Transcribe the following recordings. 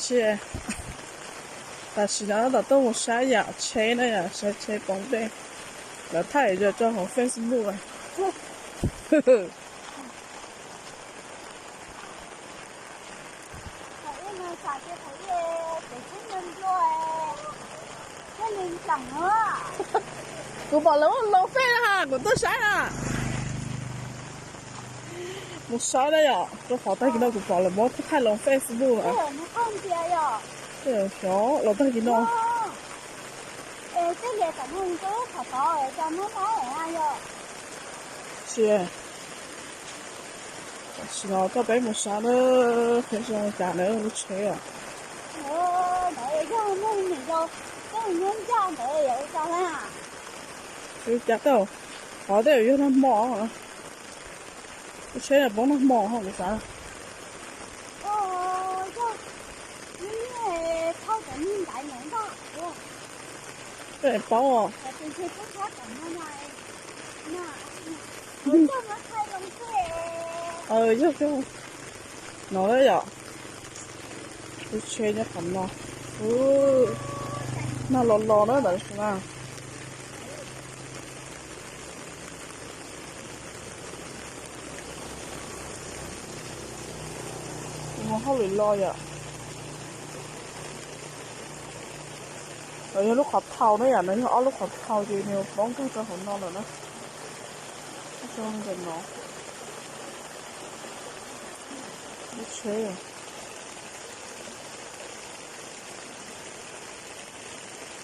Tsis, tam sim no tab tom tuaj mus saib yam tsheb na yom, saib tsheb poob dej. Lawv thaij yog tso hauv Facebook. Kuv pom lawv muab loo fej na, kuv tuaj saib na. Mus saib na yom, rau qhov tag kis no kuv pom lawv muab thaij loo Facebook na. Xyov los tag kis no. Tsis, tam sim no coj peb mus saib na, qhov zoo li cas na lub tsheb os. Tsis ua cas tau, qhov tej yog nag hmo, lub tsheb no poob nag hmo ho kuv xav. Tej paub os. Yog, no na yom, lub tsheb nyob qhov no, nag los los na ntawd na. Mus hauj lwm los yom. Lawv yog lub qhov thau na yom, no yog ob lub qhov thau ces nws poob kiag rau hauv no lawm na. Zoo li ntawm no, lub tsheb.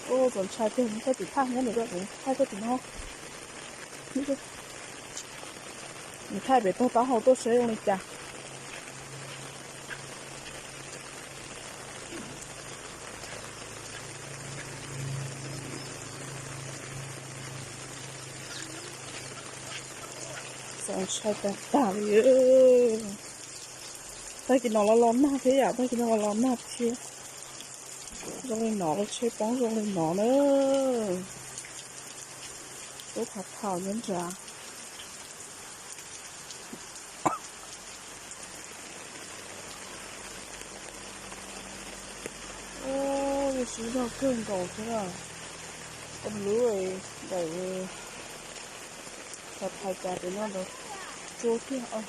Ua txaus ntshai tiag, thaij tim thaj nyob nws, thaij txoj tim no. Nws thaij pem tog taub hau tuaj seb zoo li cas. Txaus ntshai tag tag li. Tag kis no los los nag thiab yom, tag kis no los los nag thiab. Zoo li no lub tsheb poob zoo li no na. Lub qhov thau nyob nrad. Ua, siab zog kawg nkaus thiab na. Ua lub ntawm xav thaiv cas pem no ntawd tsuag kiag.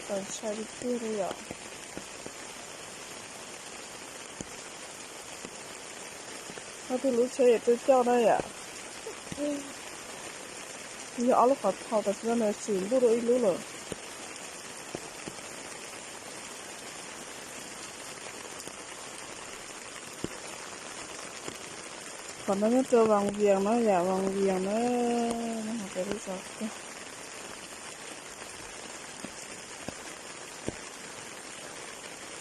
Txaus ntshai tiag tiag li yom. Ob tug lub tsheb yuav tuaj coj na yom. Yog ob lub qhov thau tam sim no nws tsim ntuj dua ib lub lawm. Qhov no nyob rau Vaj Vias na yom, Vaj Vias na, nyob hauv peb lub zos kiag.